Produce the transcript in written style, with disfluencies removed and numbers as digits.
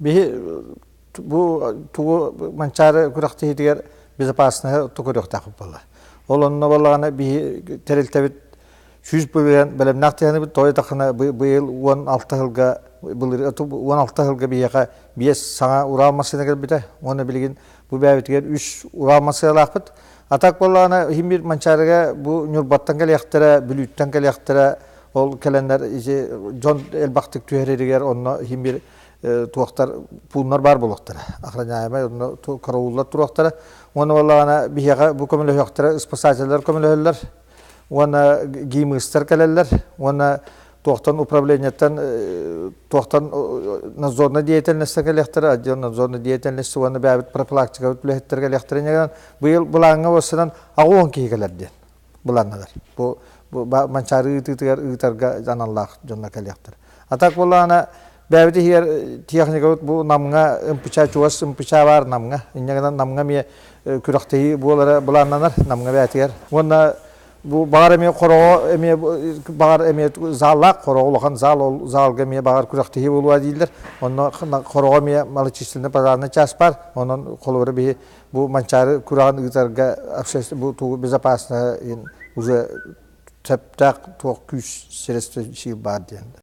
Биһи бу тугу Манчаары күрэхтэһиитигэр безопасноһы көрүөхтээхпит буолла. Ол онно буоллаҕына биһи тэрилтэбит 100% бэлэмнээх тиһэнибит тоҕо диэтэххинэ быйыл 16 сылга былыр 16 сылга биһиэхэ биэс саҥа Урал массыына кэлбитэ уонна билигин бу бэйэбитигэр үс Урал массыыналаахпыт. А так буоллаҕына иһин биир Манчаарыга бу Ньурбаттан кэлиэхтэрэ, Бүлүүттэн кэлиэхтэрэ, ол кэлэннэр ити дьон элбэхтик түһэрэригэр онно иһин биир туохтар пууннар баар буолуохтара. Охраняемай онно карауллар туруохтара. Уонна буоллаҕына биһиэхэ бу көмөлөһүөхтэрэ спасателлэр көмөлөһөллөр. Уонна гимыстар кэлэллэр. Уонна туохтан управлениеттан туохтан надзорной деятельностьта кэлиэхтэрэ, отдел надзорной деятельности уонна бэйэбит профилактикабыт үлэһиттэр кэлиэхтэрэ инньэ быйыл былааҥҥа уоссанан 80 киһи кэлэр диэн былаанналар. Бу Манчаары ыытыытыгар ыытарга аналлаах дьонно кэлиэхтэр. А так буоллаҕына бэйэбит иһигэр техникабыт бу Намҥа МПЧ чугас МПЧ баар Намҥа. Инньэ гынан Намҥа эмиэ күрэхтэһии буолара былааннанар Намҥа бэйэтигэр. Уонна бу баҕар эмиэ хороҕо эмиэ баҕар эмиэ заллаах хороҕо улахан зал ол залга эмиэ баҕар күрэхтэһии буолуо дииллэр. Онно хороҕо эмиэ малочисленный пожарный час баар. Онон холобура биһи бу Манчаары күрэҕин ыытарга общественный бу тугу безопасность уже сөптөөх туох күүс средства сил баар диэн.